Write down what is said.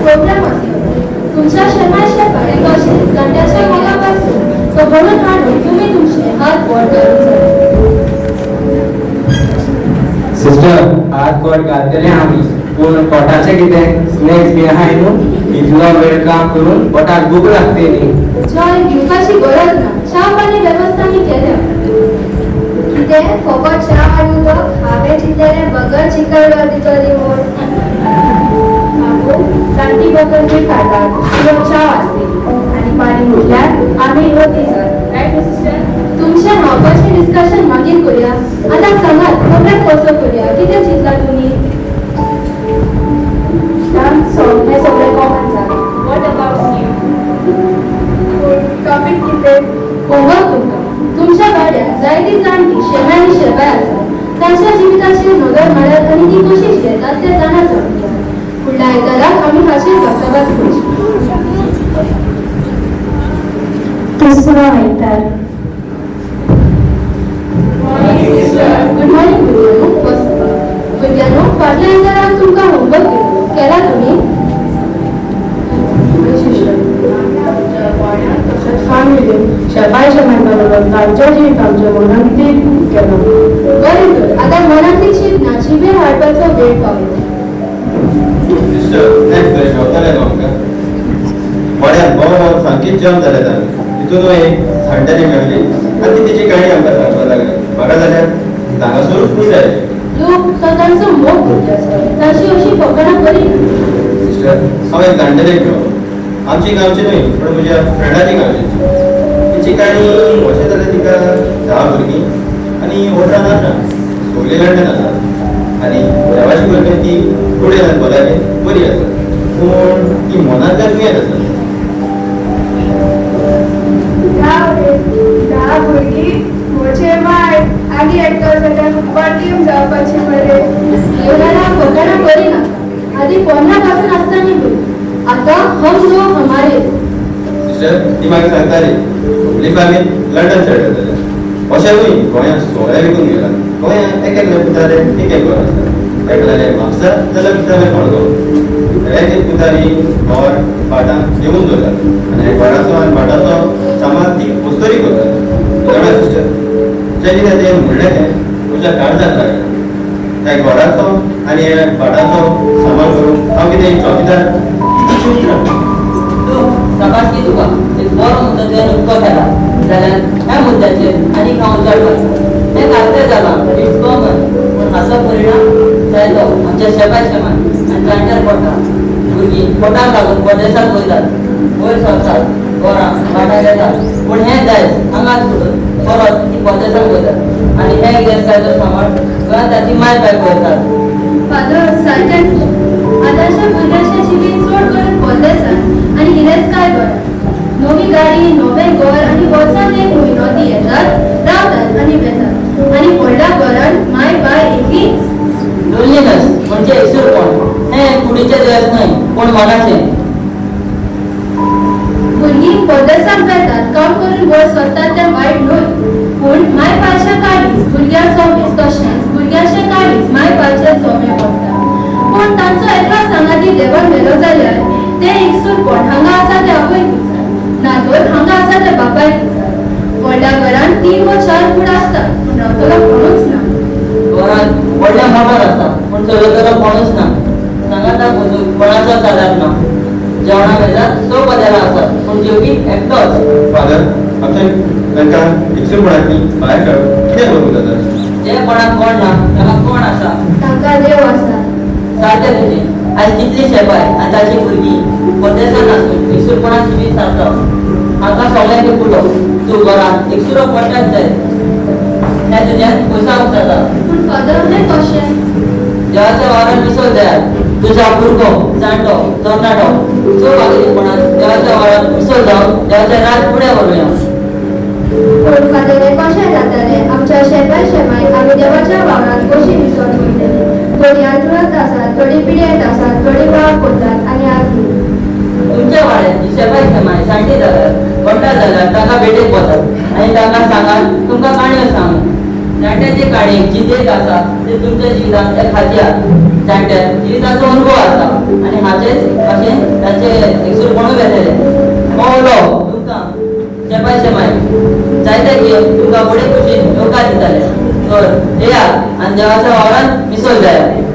Programme आसतलो. तुमच्या शेमाय शेफाय तशेंच जाणट्याच्या मोगा पासून तो घडोवन हाडून तुमी तुमचे हात बोट घालूंक जाय. सिस्टर, हात बोट घालतले आमी, पूण पोटाचें कितें? स्नॅक्स बी आहाय न्हू? इतलो वेळ काम करून पोटाक भूक लागतली. जॉय, भिवपाची गरज ना. च्या पाणी वेवस्था आमी केल्या. कितें फकत च्या आनी उदक? हांवें चिंतलेलें बगर चिकन दितली म्हूण. बाबू, जाणटी बगर खंय खातात? तुका च्या आसतली आनी पाणी म्हटल्यार आमी नोटी सर, रायट न्हू सिस्टर? तुमचें न्हावपाचें डिस्कशन मागीर करूया. आतां सांगात, प्रोग्राम कसो करूया? कितें चिंतलां तुमी? डान्स, सॉंग हें सगळें कॉमन जालां. What about you? Topic कितें? होमवर्क तुमकां. तुमच्या वाड्यार जायती जाणटी शेमाय आनी शेबाय आसात. तांच्या जिविताचेर नदर मारात आनी ती कशी जियेतात तें जाणा जावन घेयात. फुडल्या आयताराक आमी हाचेर भासाभास करची. तिसरो आयतार. गुड मॉर्निंग भुरग्यांनो, बस. भुरग्यांनो, फाटल्या आयताराक तुमकां होमवर्क दिल्लो. केला तुमी? तशेंच फामिलीन शेपाय शेमाय बरोबर तांच्या जिवितांचें मनान कितें केलां. बरें तर, आतां मनांतली चिंतना जिबेर हाडपाचो वेळ पावलो. सिस्टर, स्नॅक्स बरें मेवताले न्हू आमकां? वाड्यार भोव भोव सामकीच जम जाल्यात आमी. तितून एक जाणटेली मेवली आनी ती तिची काणी आमकां सांगपाक लागली. म्हाका जाल्यार हांगासरूच न्हीद आयली. लोक तो तांचो मोग भुरग्याचो. तांची अशी फकाणां करिना. सिस्टर, हांव एक जाणटेलेक मेवलो. आमची गांवची न्हय, पूण म्हज्या फ्रेंडाची गांवची. तिची काणी अशें जाल्यार तिका 10 भुरगीं आनी 18 नातरां. सगळीं लंडन आसात आनी देवाची भुरगीं ती कुडेन भलायकेन बरी आसा, पूण ती मनांतल्यान दुयेंत आसा. 10 रे, 10 भुरगीं? म्हजे माय, आनी एकटो जाल्यार फुटबॉल टीम जावपाची मरे. लिओनारा, फकाणां करिनाका. आदी 15 पासून आसतालीं भुरगीं. आतां हम दो हमारे दो. सिस्टर, ती म्हाका सांगताली, सगळी फामील लंडन सेटल जाल्या. अशें न्हय, गोंयांत सगळें विकून गेलां. गोंयांत एक एकले पुताले एक एक घर आसा. एकल्याले म्हापसा जाल्यार दुसऱ्याले मडगांव. एक एक पुतारी घर भाटां घेवन दवरतात आनी घराचो आनी भाटाचो सांबाळ ती अस्तरी करतात. जाणा सिस्टर, जें कितें तें म्हणलें तें म्हज्या काळजाक लागलें. त्या घराचो आनी ह्या भाटाचो सांबाळ करूंक हांव कितें चौकीदार? कितें उतरां. तूं शाबासकी तुका. एक बरो मुद्दो तुवें उक्तो केला. जाल्यार ह्या मुद्द्याचेर आनीक हांव उजवाड घालता. हें घालतें जालां, it's common, पूण हाचो परिणाम जायतो आमच्या शेबाय शेमाय आनी जाणट्यार पडटा. भुरगीं पोटाक लागून परदेसाक वयतात, वयर सरतात, घरां भाटां घेतात, पूण हें दायज हांगाच सोडून परत ती परदेसाक वयतात आनी हे गिरेस्तकायेचो सांबाळ गोंयांत ताची माय पाय करतात. फादर, सारकें तुजें. आतांच्या भुरग्यांचें जिवीत चड करून परदेसांत आनी गिरेस्तकाय घरांत. नवी गाडी, नवें घर आनी वर्सान एक म्हयनो ती येतात, रावतात आनी वेतात आनी व्हडल्या घरांत माय बाय एकलीच. लोनलीनस म्हणजे एकसूरपण हें कुडीचें दुयेंस न्हय, पूण मनाचें. भुरगीं परदेसाक वेतात, काम करून वयर सरतात तें वायट न्हय, पूण माय पायच्या काळीज भुरग्यां सोंपें तशेंच भुरग्यांचें काळीज माय पायचें सोंपें पडटा. पूण तांचो एकलो सांगाती देवान व्हेलो जाल्यार तें एकसूरपण हांगा आसा ते आवयक जाय, ना तर हांगा आसा ते बापायक जाय. व्हडल्या घरांत तीन व चार कूड आसतात, पूण रावतलो कोणूच ना. घरांत व्हडल्या मोटर आसता, पूण चलयतलो कोणूच ना. सांगाताक वचूंक कोणाचोच आदार ना. जेवणा मेजार स कदेलां आसात, पूण जेवपी एकटोच. फादर, आमच्या तांकां एकसूरपणांतली भायर काडून कितें करूंक जाता? जे कोणाक कोण ना ताका कोण आसा? तांकां देव आसा. सारकें तुजें. आयज कितली शेबाय आनी ताची भुरगीं परदेसांत आसून एकसूरपणान जिवीत सारता. हांकां सगळ्यांक पुरो, तूं घरांत एकसुरो पडटाच जाय. हें तुज्यान पयसावंक जाता. पूण फादर, हें कशें? देवाच्या वावरान मिसळ जायात. तुज्या भुरगो, जाणटो, तरणाटो चौभागीपणान देवाच्या वावरान मिसळ जावन देवाचें राज फुडें व्हरूया. पूण फादर, हें कशें जातलें? आमच्या शेपाय शेमायक आमी देवाच्या वावरांत कशी मिसळ वयतली? थोडीं अंथरुणांत आसात, थोडीं पिड्येंत आसात, थोडीं वावर करतात आनी आजून तुमच्या वाड्यात शेपाय शेमाय जाणटी जाल्यार, मोठा जाल्यार तांकां भेटेक वतात आनी तांकां सांगात तुमकां काणयो सांगू. जाणटे जाणट्यांचे काणयेक जी देख आसा ते तुमच्या जिवितांत एक हाती जाणट्या जिविताचो अनुभव आसा आनी हाचेच भाशेन ताचे एकसूरपणूय येतलें. हो उलो तुमकां शेपाय शेमाय जायते की तुमकां बरे खुशीन येवकार दिताले. तर येयात आनी देवाच्या वावरान मिसोल जायात.